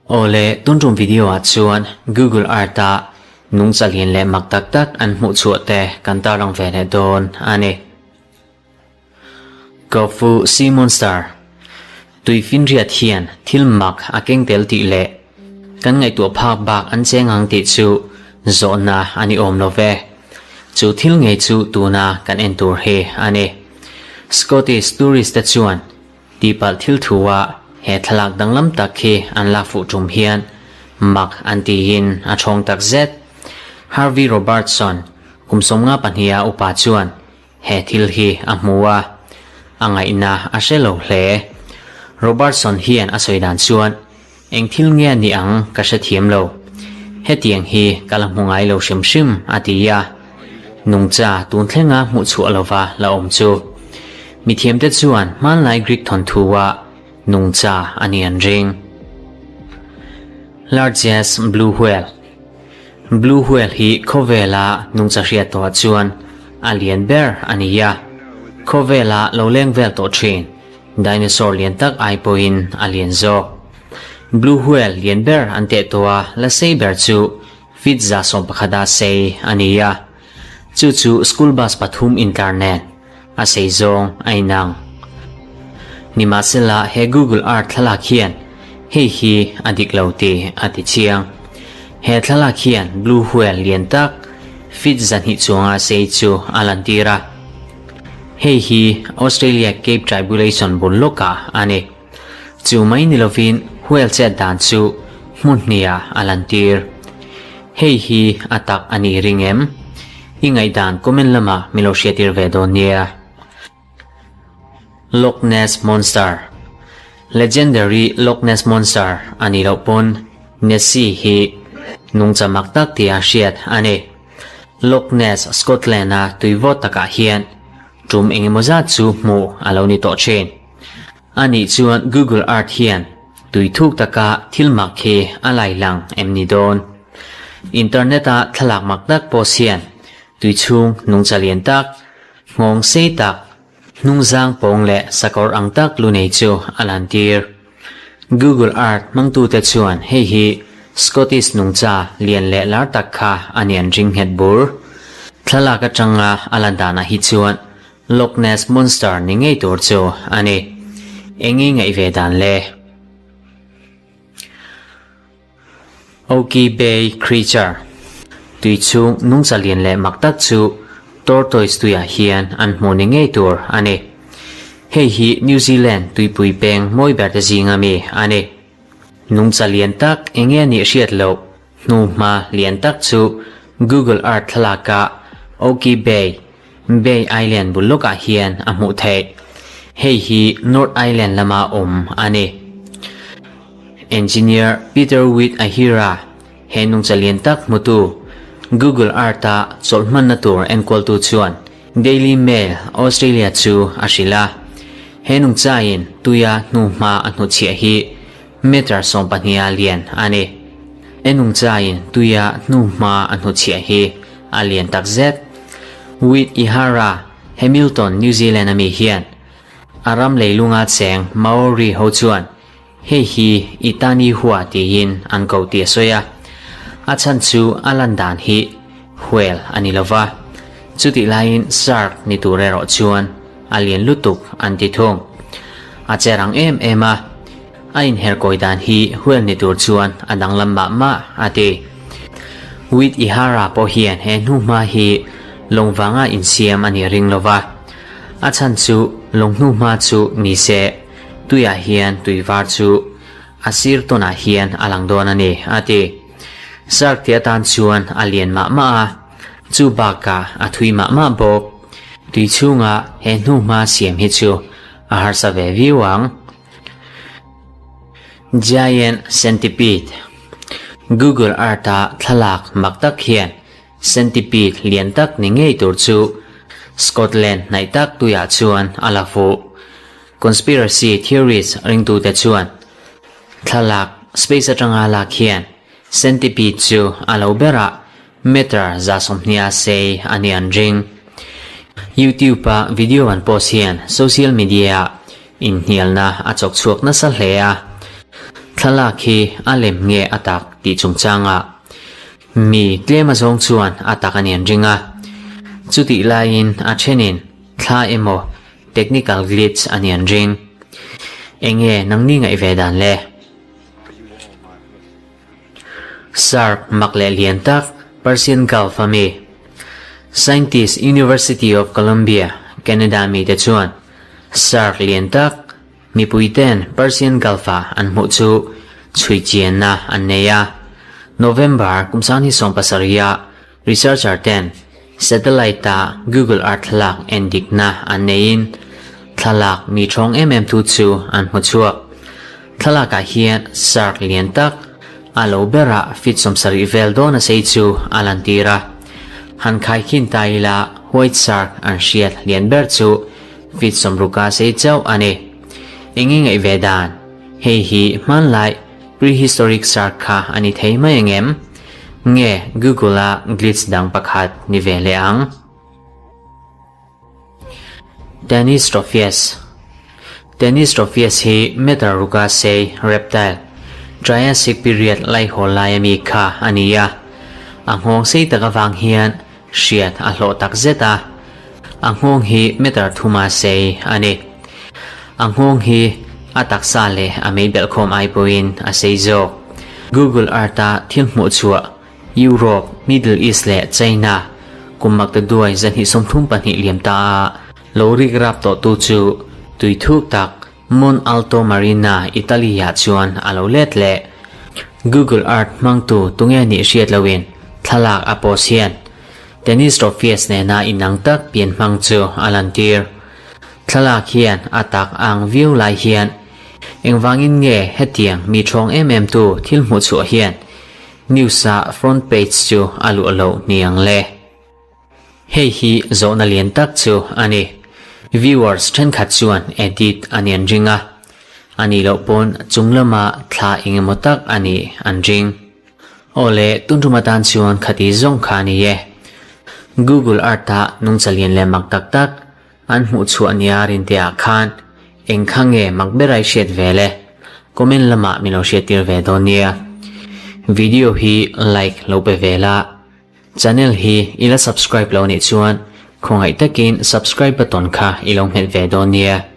Awle, tun tum video ah chuan Google Earth a nungcha lian leh mak tak tak an hmuh chhuah te kan tarlang ve leh dawn a ni. Kofu Sea Monster Tuifinriat hian thil mak a keng tel tih leh kan ngaihtuah phak bak an cheng ang tih chu zawhna a ni awm lo ve. Chu thil ngei chu tuna kan en tur hi a ni. Scottish tourist te chuan tihpalh thil thua he thlalak danglam tak hi an lak fuh tum hian mak an tiin a thawng tak zet. Harvey Robertson kum 52 a upa chuan He thil hi a hmu a, a ngaihna a hre lo hle. Robertson hian a sawi dan chuan, Eng thil nge a nih ang ka hre thiam lo. Hetiang hi ka la hmu ngai lo hrim hrim, a ti a. Nungcha tun thlenga hmuh chhuah lova la awm chu. Mithiamte chuan hmanlai Greek thawnthu-a nungcha a nih an ring. Largest Blue Whale. Blue whale hi khawvela nungcha hriat tawhah chuan a lian ber a ni a, khawvela lo leng vel tawh thin dinosaur lian tak ai pawhin a lian zawk. Blue whale lian ber an teh tawh a, la sei ber chu feet 11 a sei a ni a, chu chu school bus pathum intlar nen a sei zawng a inang. Nimahsela he Google Earth thlalak hian hei hi a dik lo tih a ti chiang. He thlalak hian blue whale lian tak feet 200 chuanga sei chu a lantir a. Hei hi Australia Cape Tribulation bul lawkah a ni. Chu mai ni lovin whale chet dan chu hmun hniah a lantir. Hei hi a tak a ni ring em? I ngaihdan comment lamah min lo hriatir ve dawn nia. Loch Ness Monster Legendary Loch Ness Monster a nih loh pawn Nessie hi nungcha mak tak tia hriat a ni. Loch Ness, Scotland-a tui vawt takah hian tum engemaw zat chu hmuh a lo ni tawh thin. A nih chuan Google Earth hian tui thuk taka thil mak hi a lai lang em ni dawn? Internet-a thlalak mak tak post hian tui chhung nungcha lian tak, nghawng sei tak, hnungzang pawng leh sakawr ang tak lu nei chu a lantir. Google Earth hmangtute chuan hei hi Scottish nungcha lian leh lar tak kha a ni an ring nghet bur. Thlalak atanga a lan danah hi chuan Loch Ness Monster ni ngei tur chu a ni. Eng i ngaih ve dan le? Oakey Bay Creature Tui chhung nungcha lian leh mak tak chu Tortoise tuiah hian an hmuh ni ngei tur a ni. Hei hi New Zealand tuipui peng mawi ber te zinga mi a ni. Nungcha lian tak eng nge nih hriat loh hnuhma lian tak chu Google Earth thlalaka Oakey Bay Bay Island bul lawkah hian a hmuh theih. Hei hi North Island lama awm a ni. Engineer Peter Witt Ahira, he nungcha lian tak hmutu, Google Earth-a chawlh hmanna tur enkualtu chuan Daily Mail Australia chu a hrilh a. He nungchain tuia hnuhma a hnuchhiah hi meter 12 a lian a ni. He nungchain tuia hnuhma a hnuchhiah hi a lian tak zet. Witt Ihara, Hamilton, New Zealand a mi hian a ram leilunga cheng Maori ho chuan hei hi Itani hua tiin an ko tih a sawi a. A chhan chu a lan dan hi whale a ni lova, chutih laiin shark ni tur erawh chuan a lian lutuk an ti thung. A che rang em em a, a inherkawi dan hi whale ni tur chuan a danglam mah mah a ti. Witt Ihara pawh hian he hnuhma hi lawng vanga insiam a nih ring lova, a chhan chu lawng hnuhma chu ni se tuiah hian tui var chu a sir tawnah hian a lang dawn a ni a ti. Shark ti atan chuan a lian mah mah a, chu bakah a thui mah mah bawk. Tui chhunga he hnuhma siam hi chu a harsa ve viau ang. Giant Centipede Google Earth-a thlalak mak tak hian centipede lian tak ni ngei tur chu Scotland hnaih tak tuiah chuan a la fuh. Conspiracy theories ringtute chuan thlalak space atanga lak hian centipede chu a lo berah meter 120 a sei a nih an ring. YouTube-a video an post hian social media-ah. Inhnialna a chawk chhuak nasa hle a, thlalak hi a lem nge a tak tih chungchangah mi tlem azawng chuan a tak a ni an ring a. Chutih laiin a thenin thla emaw technical glitch a ni an ring. Enge nangni ngaih ve dan le? Shark mak leh lian tak Persian Gulf a mi. Scientist University of Columbia, Canada mite chuan shark lian tak mipuiten Persian Gulf-a an hmuh chu chhui chianna an nei a. November kum 2017-ah researcher ten satellite-a Google Earth thlalak en dikna an neiin thlalak mi thawng em em tu chu an hmu chhuak. Thlalakah hian shark lian tak a lo berah feet 70 vel dawn a sei chu a lantir a. Han khaikhin ta ila white shark an hriat lian ber chu feet 60 a sei chauh a ni. Eng i ngaih ve dan? Hei hi hmanlai prehistoric shark kha a ni thei mai angem? Nge Google-a glitch dang pakhat ni ve leh ang? Tanystropheus Tanystropheus hi meter ruka sei reptile, Triassic period laihawl laia mi kha a ni a. A nghawng sei tak avang hian hriat a hlawh tak zet a. A nghawng hi meter thuma sei a ni. A nghawng hi a taksa leh a mei belhkhawm ai pawhin a sei zawk. Google Earth-a thil hmuh chhuah Europe, Middle East leh China kum maktaduai 232 liam ta a lo rik rap tawhtu chu tui thuk tak Mont Alto Marina, Italy-ah chuan a lo let leh. Google Earth hmangtu tunge nih hriat loin thlalak a post hian Tanystropheus nena inang tak pian hmang chu a lantir. Thlalak hian a tak ang viau lai hian engvangin nge hetiang mi thawng em em tu thil hmuh chhuah hian News ah front page chu a luah loh ni ang le. Hei hi zawhna lian tak chu a ni. Viewers thenkhat chuan edit a ni an ring a, a nih loh pawn chung lama thla eng emaw tak a nih an ring. Aw le, tun tum atan chuan khati zawng kha a ni e. Google Earth ah nungcha lian leh mak tak tak An hmuh chhuah nia Rintea khan eng kha nge mak ber ai hriat ve le? Comment lamah min lo hriattir ve dawn nia. Video hi like lo pe ve la, channel hi i la subscribe lo nih chuan khawngaih takin subscribe button kha i lo hmet ve dawn nia.